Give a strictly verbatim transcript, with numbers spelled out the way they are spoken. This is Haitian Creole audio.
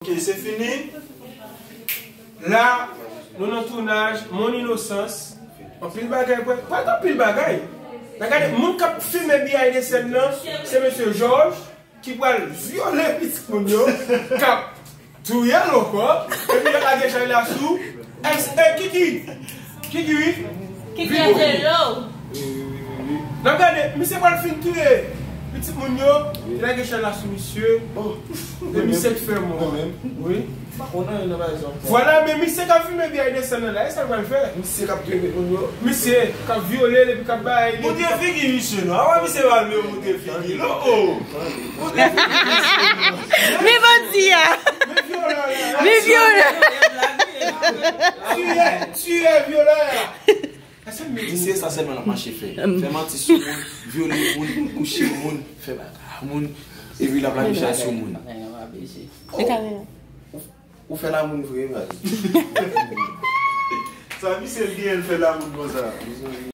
Ok, se fini. La, nou nan tounaj, Mon Inosans. Anpil bagay, pa, pa t anpil bagay. Nan gade, moun k ap filme behind the scene nan, se mesye Jòj, ki pral vyole pitit moun yo, k ap touye l ankò, epi l ap lage chay la sou, èske, Kiki, Kiki, wi. Kiki Angelo. N ap gade, misye pral fin touye pitit moun yo, li lage chay la sou misye. E misye ki fè mò. Wi. Vwala, men misye k ap filme behind the scene nan la, e sa l pral fè. Misye k ap touye pitit moun yo. Misye k ap vyole l epi k ap bay li. Montre figi misye non. Avan misye pral montre figi non. Oh. Montre figi misye non. Men bandi a. Men vyolè a. Men vyolè. Tiyè, tiyè vyolè a. Misye sa sèlman l ap mache fè. Fè manti sou moun, vyole moun, kouche moun, fè bagay a moun, epi l ap lage chay sou moun. Ou fè lamoun vre, baz. Sa misye l genyen l fè lamoun konsa?